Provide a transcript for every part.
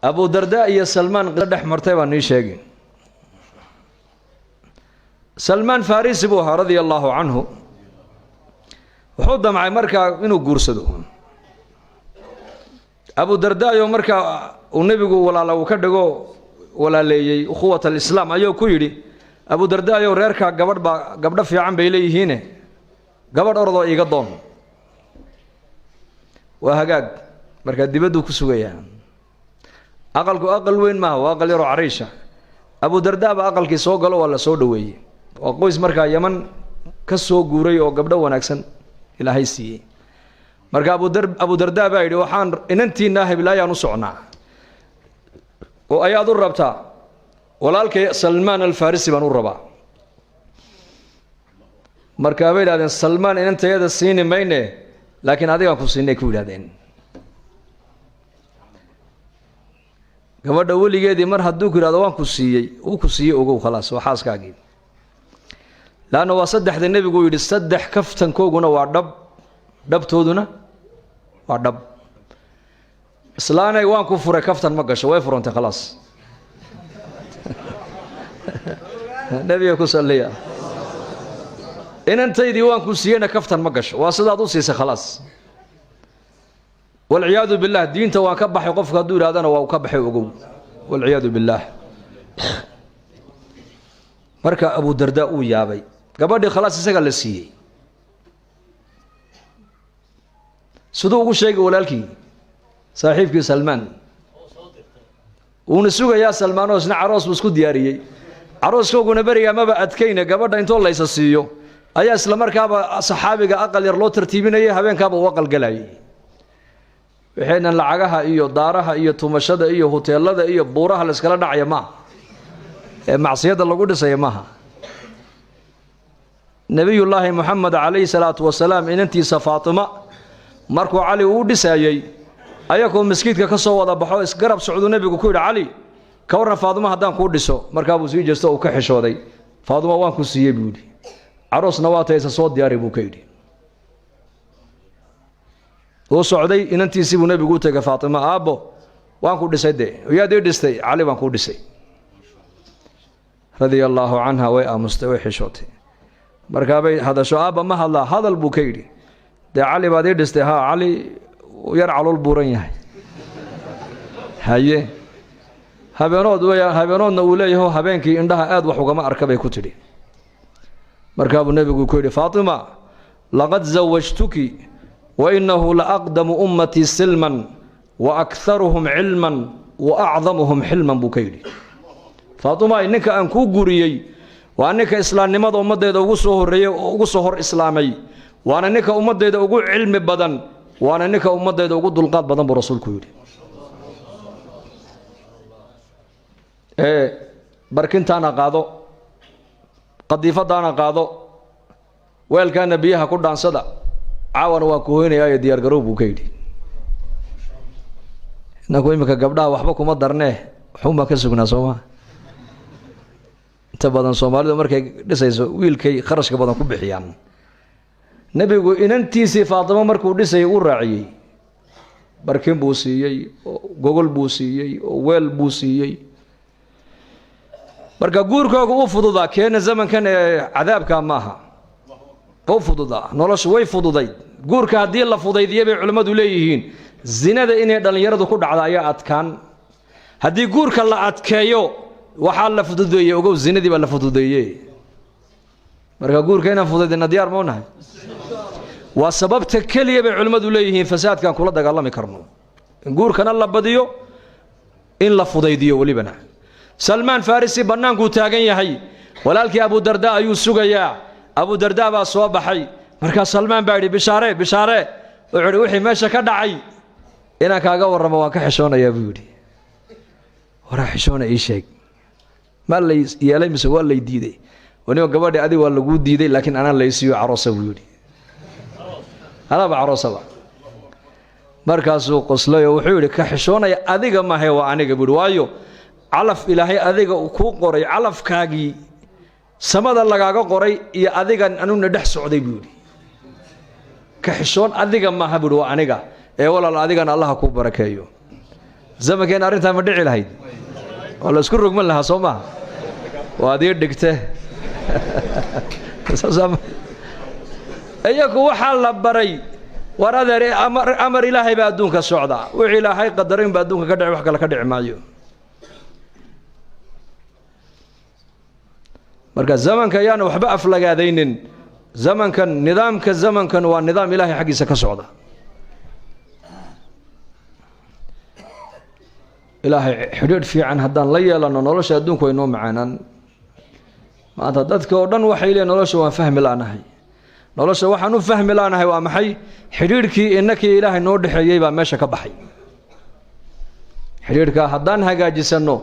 Abu Darda iyo Salmaan qiso dhex martay baan nii sheegi. Salmaan Farisi buu ahaa, radia allaahu canhu. Wuxuu damcay markaa inuu guursado Abu Dardayo. Markaa uu nebigu walaala uu ka dhigo, walaaleeyey, ukhuwat alislaam, ayuu ku yidhi: "Abu Dardayo, reerkaa gabadh baa, gabdho fiican bay leeyihiine, gabadh orodoo iiga doon." Waa hagaag. Markaa dibadduu ku sugayaa. Aqalku aqal weyn maaha, waa aqal yaroo cariisha. Abu Darda baa aqalkii soo galo, waa la soo dhoweeyey. Waa qoys markaa Yaman ka soo guuray oo gabdho wanaagsan Ilaahay siiyey. Marka Abu Darda baa yidhi: "Waxaan inantiinaa heblaayaan u socnaa." "Oo ayaad u rabtaa?" "Walaalkay Salmaan Alfarisi baan u rabaa." Markaa bay yidhahdeen: "Salmaan inantayada siini mayne, laakiin adigaan ku siinay," ku yidhahdeen. Gabadha weligeedii mar hadduu ku yidhahdo "waan ku siiyey", uu ku siiyey, ogow, khalaas, waa xaaskaagii. Laanna waa saddexda nebigu yidhi: "Saddex kaftankooguna waa dhab, dhabtooduna waa dhab." "Islaanay, waan ku furay," kaftan ma gasho, way furantay, khalaas. Nebiga ku salliya. "Inantaydii waan ku siiyeyna" kaftan ma gasho, waa sidaad u siisay, khalaas. Walciyaadu billah, "Diinta waan ka baxay" qofka hadduu yidhahdana, waa uu ka baxay, ogow, walciyaadu billaah. Marka Abu Darda uu yaabay, gabadhii khalaas isagaa la siiyey. Siduu ugu sheegay walaalkii, saaxiibkii Salmaan? Wuuna sugayaa Salmaan, oo isna caroos buu isku diyaariyey. Carooskooguna berigaa maba adkayne, gabadha intoo laysa siiyo ayaa isla markaaba saxaabiga aqal yar loo tartiibinayay, habeenkaaba uu aqal galayay. Waxaynan lacagaha iyo daaraha iyo tumashada iyo huteelada iyo buuraha la iskala dhacaya maaha, ee macsiyadda lagu dhisaya maaha. Nebiyullaahi Moxamed calayhi salaatu wasalaam inantiisa Faatima markuu Cali uu dhisaayey, ayagoo maskiidka ka soo wada baxo, isgarab socduu nebigu ku yidhi: "Cali, ka warran Faadimo haddaan kuu dhiso?" Markaa buu sii jeesto, uu ka xishooday. "Faadimo waan ku siiyey," buu yidhi, "caroosna waa taysa, soo diyaari," buu ka yidhi. Uu socday, inantiisii buu nebigu u tegay, Faatima. "Aabbo, waan ku dhisay." "Dee yaad ii dhistay?" "Cali baan kuu dhisay," radia allaahu canha. Way aamustay, way xishootay. Markaabay hadasho: "Aabba, ma hadlaa?" "Hadal," buu ka yidhi. "Dee Cali baad ii dhistay?" "Haa, Cali yar calool buuran yahay, haye, habeenood weya, habeenoodna uu leeyaho, habeenkii indhaha aad wax ugama arka," bay ku tidhi. Markaabuu nebigu ku yidhi: "Faatima, laqad zawajtuki wa innahu la aqdamu ummatii silman wa akharuhum cilman wa acdamuhum xilman," buu ka yidhi. "Faatima, ninka aan kuu guriyey waa ninka islaamnimada ummaddeeda ugu soo horreeyey oo ugu soo hor islaamay, waana ninka ummaddeeda ugu cilmi badan, waana ninka ummaddeeda ugu dulqaad badan," buu rasuulku yidhi. Ee barkintaana qaado, qadiifadaana qaado, weelkaana biyaha ku dhaansada, caawana waan ku hoynayaayo diyaargarow, buu ka yidhi. Inaku iminka gabdhaha waxba kuma darnee, waxuun baan ka sugnaa, soo maa? Inta badan Soomaalidu markay dhisayso wiilkay kharashka badan ku bixiyaan. Nebigu inantiisii Faatimo markuu dhisayay uu raaciyey, barkin buu siiyey, oo gogol buu siiyey, oo weel buu siiyey. Marka guurkooga u fududaa, keena zamankan ee cadaabka maaha, u fududaa, noloshu way fududayd. Guurka haddii la fudaydiya, bay culimmadu leeyihiin, zinada inay dhallinyaradu ku dhacda ayaa adkaan. Haddii guurka la adkeeyo, waxaa la fududeeyey, ogow, zinadii baa la fududeeye. Marka guurka inaan fudaydina diyaar ma nahay? Waa sababta keliya, bay culimmadu leeyihiin, fasaadkaan kula dagaalami karno, in guurkana la badiyo, in la fudaydiyo welibana. Salmaan Farisi bannaankuu taagan yahay, walaalkii Abu Darda ayuu sugayaa. Abu Darda baa soo baxay. Markaa Salmaan baa yidhi: "Bishaare, bishaare." Wuxuu yidhi: "Wixii meesha ka dhacay inaan kaaga warramo waan ka xishoonayaa," buu yidhi. "Waraa xishoona, ii sheeg, maa lay yeelay mise waa lay diiday?" "Waniba gabadhi adig waa laguu diiday, laakiin anaa laysiiyo caroosa," buu yidhi, "anaaba caroosaba." Markaasuu qoslay oo wuxuu yidhi: "Ka xishoonaya adiga mahe, waa aniga," buu yidhi. "Waayo, calaf Ilaahay adiga kuu qoray, calafkaagii samada lagaaga qoray iyo adigan anuna dhex socday," buu yidhi. "Ka xishoon adiga maaha," buu yidhi, "waa aniga. Ee walaal, adigana Allaha kuu barakeeyo." Zamankeena arrintaa ma dhici lahayd? Waa la isku rogman lahaa, soo maha? Waad ii dhigte. Iyaku waxaa la baray, war adeer, amar Ilaahay baa adduunka socdaa, wixii Ilaahay qadaray unba adduunka ka dhici, wax kale ka dhici maayo. Marka zamanka ayaana waxba aflagaadaynin. Zamankan, nidaamka zamankan waa nidaam Ilaahay xaggiisa ka socda. Ilaahay xidhiidh fiican haddaan la yeelano, nolosha adduunku way noo macaanaan. Maanta dadka oo dhan waxay leeyiin nolosha waan fahmi la'nahay. Nolosha waxaan u fahmi la'nahay waa maxay? Xidhiidhkii innakii Ilaahay noo dhexeeyey baa meesha ka baxay. Xidhiidhka haddaan hagaajisanno,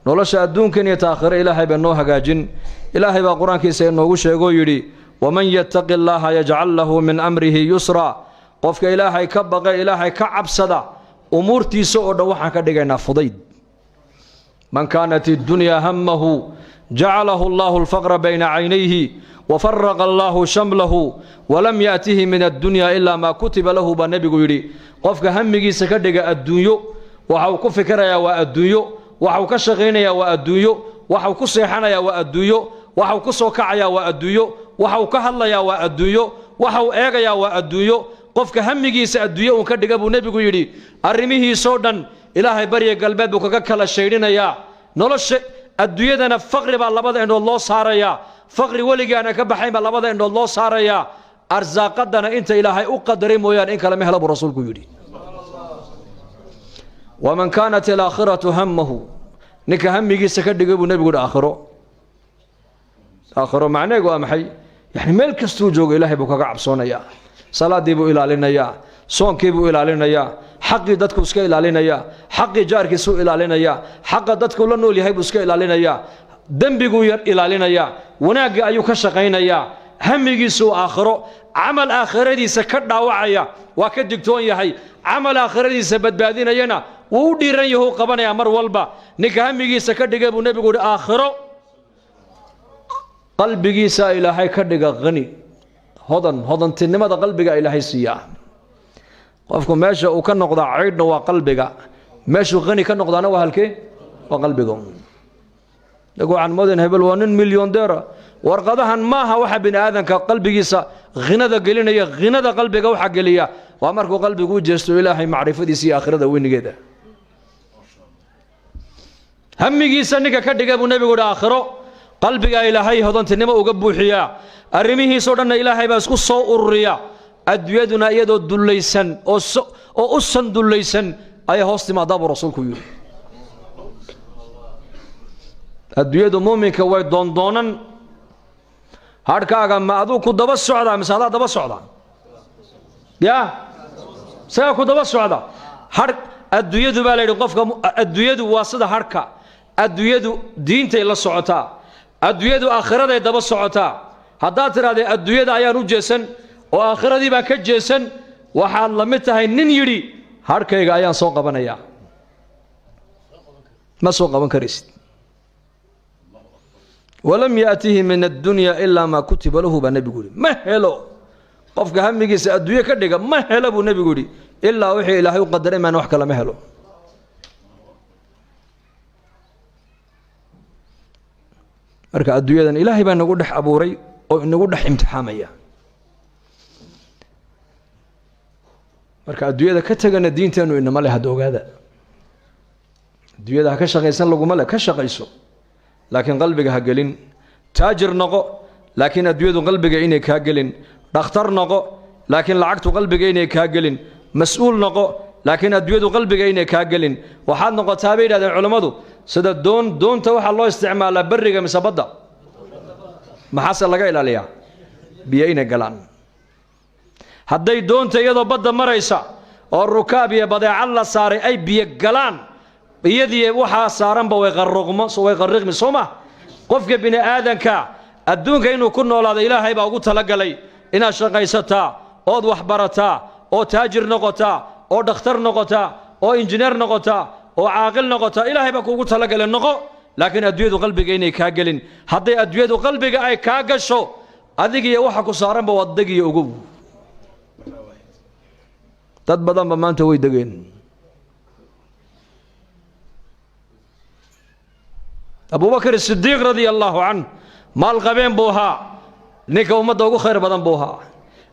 nolosha adduunkan iyo taakhiro Ilaahay baa noo hagaajin. Ilaahay baa qur-aankiisa inoogu sheegoo yidhi: waman yattaqi allaaha yajcal lahu min amrihi yusra. Qofka Ilaahay ka baqa, Ilaahay ka cabsada, umuurtiisa oo dhan waxaan ka dhigaynaa fudayd. Man kaanat iddunyaa hammahu jacalahu allahu alfaqra bayna caynayhi wafaraqa allaahu shamlahu walam yaatihi min addunya ilaa maa kutiba lahu, baa nebigu yidhi. Qofka hamigiisa ka dhiga adduunyo, waxa uu ku fikirayaa waa adduunyo, waxa uu ka shaqaynayaa waa adduunyo, waxa uu ku seexanayaa waa adduunyo, waxa uu ku soo kacayaa waa adduunyo, waxa uu ka hadlayaa waa adduunyo, waxa uu eegayaa waa adduunyo. Qofka hamigiisa adduunyo uun ka dhiga, buu nebigu yidhi, arrimihiisoo dhan Ilaahay barya galbeed buu kaga kala shaydhinayaa. Nolosha adduunyadana faqri baa labada indhood loo saarayaa, faqri weligaana ka baxayn baa labada indhood loo saarayaa. Arsaaqadana inta Ilaahay u qadaray mooyaane in kale ma hela, buu rasuulku yidhi. Waman kaanat alaakhiratu hammahu, ninka hamigiisa ka dhigay, buu nebigu yidhi, aakhiro. Aakhiro macneegu waa maxay? Yani meel kastuu joogo Ilaahay buu kaga cabsoonayaa, salaaddii buu ilaalinayaa, soonkii buu ilaalinayaa, xaqii dadku iska ilaalinayaa, xaqii jaarkiisuu ilaalinayaa, xaqa dadku la nool yahay buu iska ilaalinayaa, dembiguu yar ilaalinayaa, wanaaggii ayuu ka shaqaynayaa. Hamigiisuu aakhiro, camal aakhiradiisa ka dhaawacaya waa ka digtoon yahay, camal aakhiradiisa badbaadinayana wuu u dhiiran yahu qabanayaa mar walba. Ninka hamigiisa ka dhigay, buu nebigu yidhi, aakhiro, qalbigiisaa Ilaahay ka dhiga hani, hodan. Hodantinimada qalbiga Ilaahay siiyaa. Qofku meesha uu ka noqdaa caydhna waa qalbiga, meeshuu hani ka noqdaana waa halkee? Waa qalbiga. Inagu waxaan moodayn hebel waa nin milyondeera. Warqadahan maaha waxa bini aadanka qalbigiisa ghinada gelinaya. Ghinada qalbiga waxa geliya waa markuu qalbigu u jeesto Ilaahay macrifadiisa iyo aakhirada weynigeeda. Hamigiisa ninka ka dhiga, buu nebigu yidhi, aakhiro, qalbigaa Ilaahay hodantinimo uga buuxiyaa, arrimihiisoo dhanna Ilaahay baa isku soo ururiya. Adduunyaduna iyadoo dullaysan oo u san dullaysan ayay hoos timaadaa, buu rasuulku yidhi. Adduunyadu muuminka way doondoonan. Hadhkaaga ma aduu ku daba socdaa mise adaa daba socda? Yaa isagaa ku daba socda hadh. Adduunyadu baa la yidhi qofka, adduunyadu waa sida hadhka. Adduunyadu diintay la socotaa, adduunyadu aakhiraday daba socotaa. Haddaad tidhahdee adduunyada ayaan u jeesan oo aakhiradii baan ka jeesan, waxaad la mid tahay nin yidhi hadhkayga ayaan soo qabanayaa. Ma soo qaban karaysid. Walam yaatihi min addunya ilaa maa kutiba lahu, baa nebigu yidhi. Ma helo qofka hamigiisa adduunye ka dhiga, ma helo, buu nebigu yidhi, ilaa wixii Ilaahay u qadaray maan, wax kale ma helo. Marka adduunyadan Ilaahay baa nagu dhex abuuray oo inagu dhex imtixaamaya. Marka adduunyada ka tegana diinteennu inama leh. Hadda ogaada, adduunyada ha ka shaqaysan laguma leh, ka shaqayso, laakiin qalbiga ha gelin. Taajir noqo, laakiin adduunyadu qalbiga inay kaa gelin. Dhakhtar noqo, laakiin lacagtu qalbiga inay kaa gelin. Mas-uul noqo, laakiin adduunyadu qalbiga inay kaa gelin. Waxaad noqotaa, bay yidhahdeen culammadu, sida doon. Doonta waxaa loo isticmaalaa berriga mise badda? Maxaase laga ilaaliyaa? Biyo inay galaan. Hadday doonta iyadoo badda maraysa oo rukaab iyo badeecad la saaray ay biyo galaan, iyadii waxaa saaranba way qarruqmo, way qarriqmi, soo ma? Qofka bini aadanka adduunka inuu ku noolaado Ilaahay baa ugu talagalay. Inaad shaqaysataa ood waxbarataa oo taajir noqotaa oo dhakhtar noqotaa oo injineer noqotaa oo caaqil noqotaa Ilaahay baa kuugu talagalay, noqo, laakiin adduunyadu qalbiga inay kaa gelin. Hadday adduunyadu qalbiga ay kaa gasho, adigiyo waxa ku saaranba waad degiyo. Ogow, dad badanba maanta way degeen. Abubakar Sidiiq radia allaahu canh maalqabeen buu ahaa, ninka ummadda ugu khayr badan buu ahaa.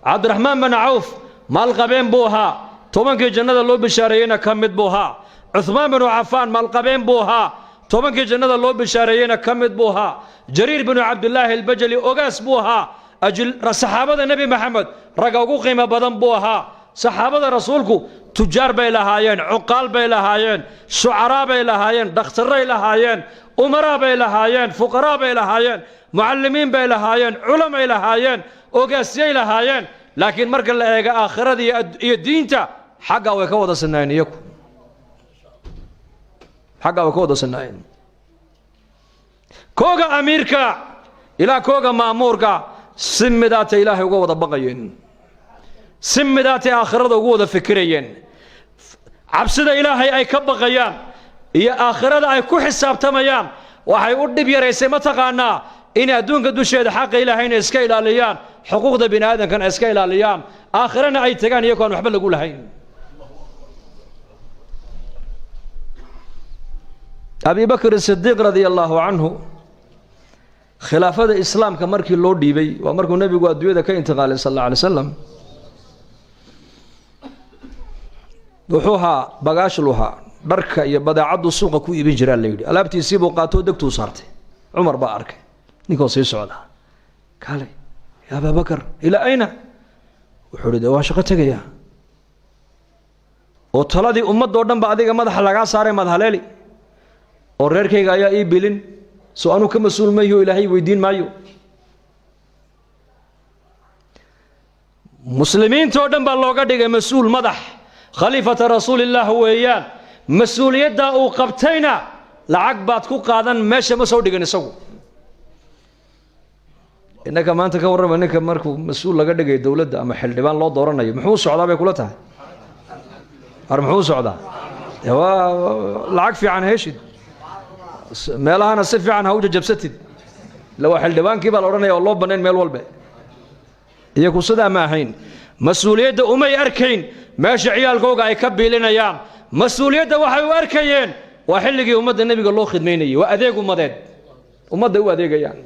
Cabdiraxmaan bin Cawf maalqabeen buu ahaa, 10kii jannada loo bishaareeyeyna ka mid buu ahaa. Cuhmaan binu Cafaan maalqabeen buu ahaa, 10kii jannada loo bishaareeyeyna ka mid buu ahaa. Jariir binu Cabdilaahi Albajali ogaas buu ahaa, saxaabada Nebi Maxamed ragga ugu qiimo badan buu ahaa. Saxaabada rasuulku tujaar bay lahaayeen, cuqaal bay lahaayeen, shucaraa bay lahaayeen, dhakhtarray lahaayeen, umaraa bay lahaayeen, fuqaraa bay lahaayeen, mucallimiin bay lahaayeen, culamay lahaayeen, ogaasyay lahaayeen. Laakiin marka la eega aakhirada iyo diinta, xaggaa way ka wada sinaayeen iyaku, xaggaa way ka wada sinaayeen. Kooga amiirka ilaa kooga maamuurka si midaatay Ilaahay uga wada baqayeen, si midaatay aakhirada ugu wada fikirayeen. Cabsida Ilaahay ay ka baqayaan iyo aakhirada ay ku xisaabtamayaan waxay u dhib yaraysay, ma taqaanaa, inay adduunka dusheeda xaqa Ilaahayna iska ilaaliyaan, xuquuqda bini aadamkana iska ilaaliyaan, aakhirana ay tagaan iyagoo aan waxba lagu lahayn. Abi Bakr Sidiiq radia allaahu canhu khilaafada islaamka markii loo dhiibay, waa markuu nebigu adduunyada ka intiqaalay sal alla alay slam, wuxuu ahaa bagaashluhaa, dharka iyo badeecaddu suuqa ku iibin jiraa la yidhi. Alaabtiisii buu qaatoo degtuu saartay. Cumar baa arkay ninkoo sii socda. Kaalay ya Abaabakar, ilaa ayna? Wuxuu ihi, de waan shaqo tegayaa. Oo taladii ummadoo dhan ba adiga madaxa lagaa saaray, maad haleeli oo reerkayga ayaa ii bilin, soo anuu ka mas-uul mayo, Ilaahay weydiin maayo. Muslimiintoo dhan baa looga dhigay mas-uul, madax, khaliifata rasuulillaah weeyaan. Mas-uuliyaddaa uu qabtayna lacag baad ku qaadan, meesha ma soo dhigin isagu. Innaka maanta ka warrama, ninka markuu mas-uul laga dhigayo dowladda ama xildhibaan loo dooranayo, muxuu u socdaa bay kula tahay? Ar muxuu u socdaa? Dee waa lacag fiican heshid, meelahana si fiican ha u jajabsatid, illa waa xildhibaankii baa la odhanaya oo loo bannayn meel walbe. Iyaku sidaa ma ahayn. Mas-uuliyadda umay arkayn meesha ciyaalkooga ay ka biilinayaan. Mas-uuliyadda waxay u arkayeen waa xilligii ummadda nebiga loo khidmaynayay, waa adeeg ummadeed, ummadday u adeegayaan.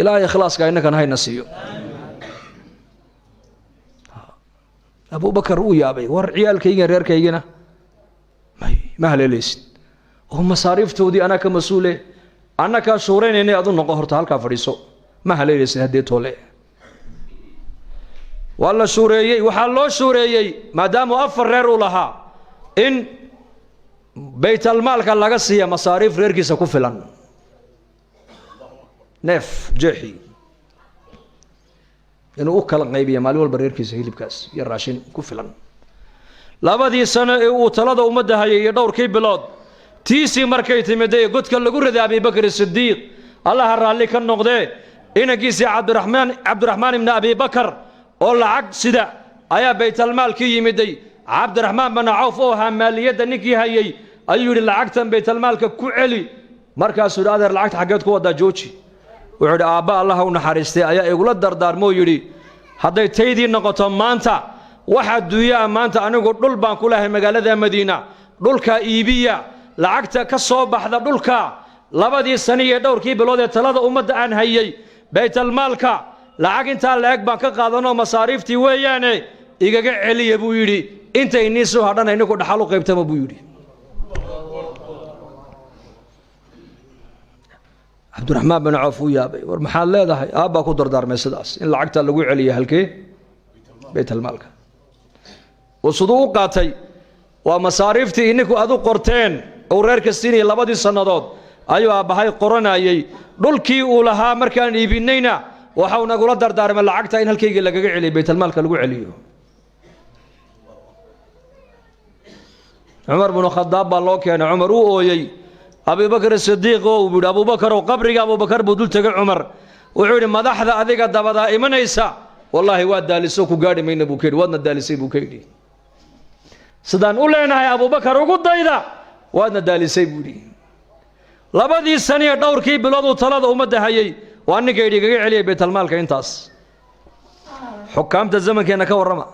Ilaahay ikhlaaska innakan hayna siiyo. Abubakar uu yaabay, war ciyaalkaygiina reerkaygina may ma haleelaysid, oo masaariiftoodii anaa ka mas-uule, anna kaa shuuraynaynay, adu noqo horta halkaa fadhiiso, ma haleelaysid haddee toole. Waa la shuureeyey. Waxaa loo shuureeyey maadaamuu 4 reer uu lahaa in baytalmaalka laga siiya masaariif reerkiisa ku filan, neef jeexi inuu u kala qaybiya maalin walba reerkiisa hilibkaas iyo raashin ku filan. 2dii sano ee uu talada ummadda hayay iyo dhowrkii bilood tiisii markay timiday godka lagu riday Abibakr Sidiiq, Allaha raalli ka noqdee, inankiisii Cabdiraxmaan ibni Abibakar oo lacag sida ayaa baytalmaalkii yimiday. Cabdiraxmaan bin Cawf oo ahaa maaliyadda ninkii hayay ayuu yidhi, lacagtan baytalmaalka ku celi. Markaasuu yidhi, adeer lacagta xaggeed ku wadaa? Jooji. Wuxuu yidhi, aabba Allah u naxariistay ayaa igula dardaarmoo yidhi, hadday taydii noqoto maanta wax adduunyaa maanta anigu dhul baan ku lehay magaalada Madiina, dhulka iibiya, lacagta ka soo baxda dhulka 2dii sani iyo dhowrkii bilood ee talada ummadda aan hayay baytalmaalka lacag intaa la-eg baan ka qaadanoo masaariiftii weeyaane igaga celiya buu yidhi, intay nii soo hadhana ininku dhaxal u qaybtama buu yidhi. Cabdiraxmaan bin Cawf uu yaabay, war maxaad leedahay? Aabbaa ku dardaarmay sidaas in lacagta lagu celiyo halkee? Baytalmaalka. Oo siduu u qaatay, waa masaariiftii ininku aad u qorteen uu reerka siinayay 2dii sannadood ayuu aabbahay qoranayey. Dhulkii uu lahaa markaan iibinayna waxau nagula dardaarmay lacagta in halkaygii lagaga celiyo, baytalmaalka lagu celiyo. Cumar binu Khadaab baa loo keenay. Cumar uu ooyey. Abibakr Sidiiq oo uu yidhi, Abuubakarow, qabriga Abubakar buu dul tegay Cumar. Wuxuu yidhi, madaxda adiga dabadaa imanaysa wallaahi waa daaliso, ku gaadhi mayna buu ka yidhi, waadna daalisay buu ka yidhi. Sidaan u leenahay Abubakar ugu dayda, waadna daalisay buu yidhi. 2dii saniyo dhowrkii bilooduu talada ummadda hayay waa ninka yidhi igaga celiyay baytalmaalka intaas. Xukaamta zamankeenna ka warrama.